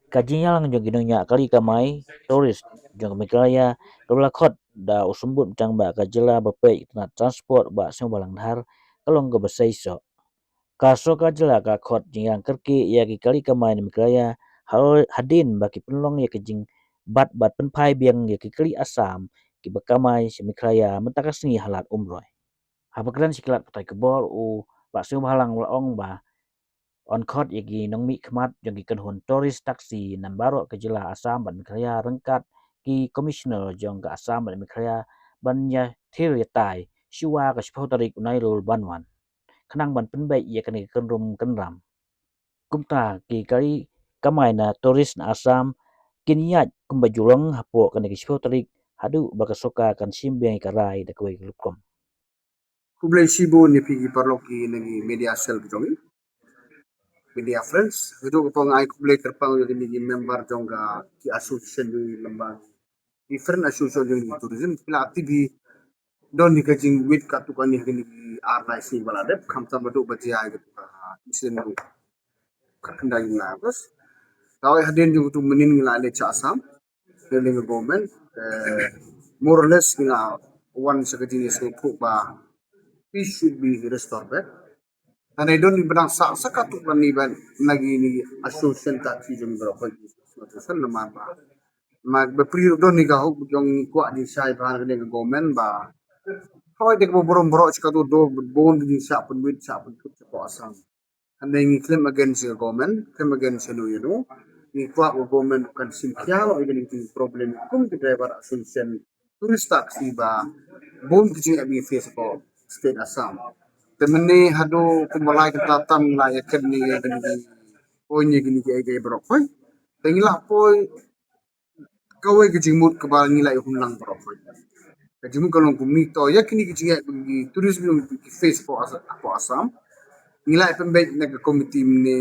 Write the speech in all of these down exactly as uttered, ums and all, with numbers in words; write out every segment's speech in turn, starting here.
Ka jingïalang jong ki nongñiah kali kamai tourist jong ka Meghalaya kaba la khot da u Symbud Bteng ba ka jylla ba peit itynnad transport Bah Sniawbhalang Dhar ka long kaba seisoh. Ka sorkar jylla ka khot jingïalang kyrkieh ïa ki kali kamai na Meghalaya ha-, hadien ba ki pynlong ïa ka jingbat bad pynphai biang ïa ki kali Assam kiba kamai sha Meghalaya mynta ka sngi ha Lad Umroi. Haba kren sha ki lad pathai khubor u Bah Sniawbhalang u la ong ba yn khot ïa ki nongmihkhmat jong ki kynhun tourist taxi na baroh ka jylla Assam bad Meghalaya ryngkat ki commissioner jong ka Assam bad Meghalaya ban ïathir ïatai shuwa ka shiphew tarik u Nailur ban wan, khnang ban pynbeit ïa kane ka kynrum kynram. Kumta ki kali kamai na tourist na Assam kin ïaid kumba ju long hapoh kane ka shiphew tarik haduh ba ka sorkar kan shim biang ïa ka rai da kawei ka rukom. Khublei shibun ïa phi ki paralok ki na ki media cell ki jong ngi, media friends. Ka juh ka por nga ai khublei kyrpang ïa kine ki member jong ka ki association jong ngi lyngba ki friend association jong ngi tourism. Phi la active hi don hi ka jingwit katto katne ha kine ki ar lai sngi ba la dep, khamtam haduh ba jia ïa ka incident ruh. Ka khyndai jong nga bas. Tawei hadien jong utu mynnin ngi la leit sha Assam. Lei lei ka government, eh, more or less ngi la wan sha ka jingïasngewthuh ba peace should be restored back. Tang dei don ni ba dang sah sa katto katne ban na kine ki association taxi jong ngi baroh, association namar ba, ma ba pyrshah don ni ka hok jong ngi kwah jingshai ba ha kane ka government ba hoi dei kaba burom baroh shi katto, don bun jingshah pynwit shah pynthut shapoh Assam. Hynrei ngi claim against the government, claim against ïano ïano. Ngi kwah ka government kan shim khia noh ïa kine ki problem kum ki driver association tourist taxi ba bun ki jingeh ba ngi face hapoh state Assam. Te mynne haduh kumba lai kynta tam ngi la ïa kren ïa kine ki, poi ïa kine ki ei ei baroh poi. Te ngi la poi kawei ka jingmut kaba ngi la ïahun lang baroh poi. Ka jingmut ka long kumne, to ïa kine ki jingeh ba ki tourist ba ki face hapoh As-, hapoh Assam, ngi la pynbeit na ka committee mynne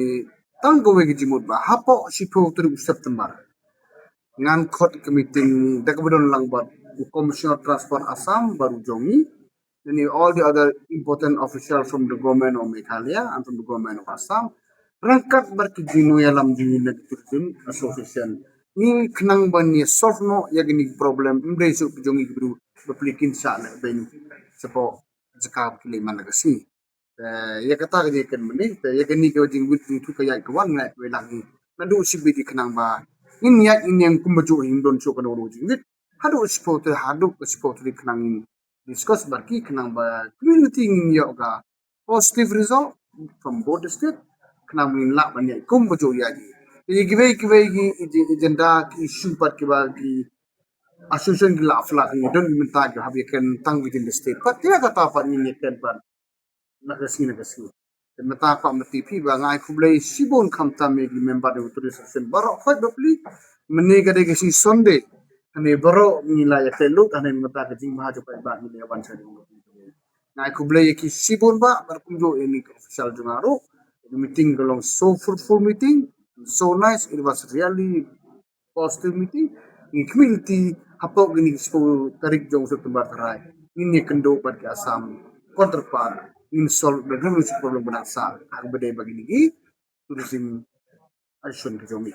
tang kawei ka jingmut ba hapoh shiphew tarik u September ngan khot ka meeting da kaba don lang bad u Commissioner Transport Assam bad u jong ngi, and all the other important officials from the government of Meghalaya and from the government of Assam, ryngkat bad ki jingïalam jong ngi na ki tourism association, ngi khnang ban ïa solve noh ïa kine ki problem, ym dei shuh ki jong ngi ki briew ba plie kin shah leh beiñ shapoh jaka ba ki leit man la ka sngi. Te ïa kata ka jingkren mynne, te ïa kane ka jingwit jingthut ka ïaid ka wan ngi la ïa kawei lang ngi. Naduh shibit khnang ba ngin ïaid ngin ïeng kumba juh, ngim don shuh kano kano jingwit. Haduh shiphew tarik, haduh ka shiphew tarik khnang ngin discuss bad ki khnang ba community ngin ïoh ka positive result from both the state. Khnang ngin lah ban ïaid kumba juh ïa ki. Te ïa kiwei kiwei ki ag-, agenda ki issue pat kiba ki association ki la flag ngi don mynta ki hap ïa kren tang within the state. Pat ïa kata pat ngin ïa kren pat na ka sngi na ka sngi. Te mynta pat ma tip hi ba nga ai khublei shibun khamtam ïa ki member jong ka tourist association baroh khoit bapli. Mynne ka dei ka sngi Sunday. Hynrei baroh ngi la ïa klet lut, hynrei mynta ka jingbha jong ka ba ngi la ïa wan sha jong ka. Nga ai khublei ïa ki shibun ba, bad kumjuh ïa kine ki official jong nga ruh. Meeting ka long so fruitful meeting, so nice, it was really positive meeting. Ngi khmih lynti hapoh kine ki shiphew tarik jong September tharai ngin ïakynduh bad ki Assam counterpart, ngin solve da dang shi problem ba dang sah ha kaba dei bad kine ki tourism association ki jong ngi.